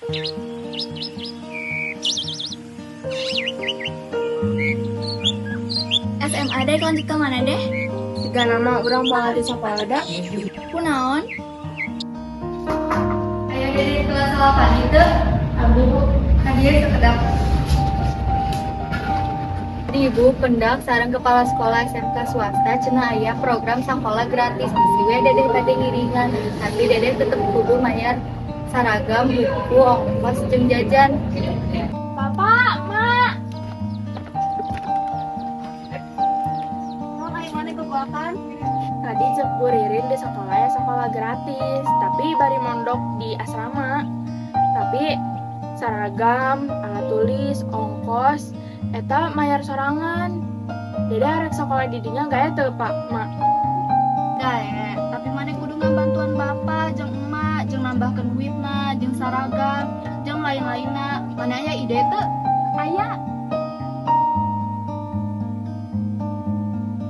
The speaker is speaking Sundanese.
SMA deh lanjut ke mana deh? Tiga nama urang moal di sakola da. Kunaon? Ayo dari kelas 8 itu, Abdi Bu, hadiah sekedap. Ibu pendak sareng kepala sekolah SMK swasta cenah aya program sekolah gratis bisi we dedeh bade ngiringan, tapi dedeh tetep kudu mayar seragam, buku, ongkos jeung jajan. Bapak, Mak. Mau ayo mana kebuakan? Tadi cek Bu Ririn di sekolah ya sekolah gratis, tapi bari mondok di asrama. Tapi seragam, alat tulis, ongkos, eta mayar sorangan. Dede arek sekolah didinya nggak ya tuh Pak, Mak? Dae, tapi mana kudu ngabantuan bapak, jeung emak, jeung nambahkeun duitna, jeung seragam, jeung lain-lainna. Mana aya ide teu? Aya.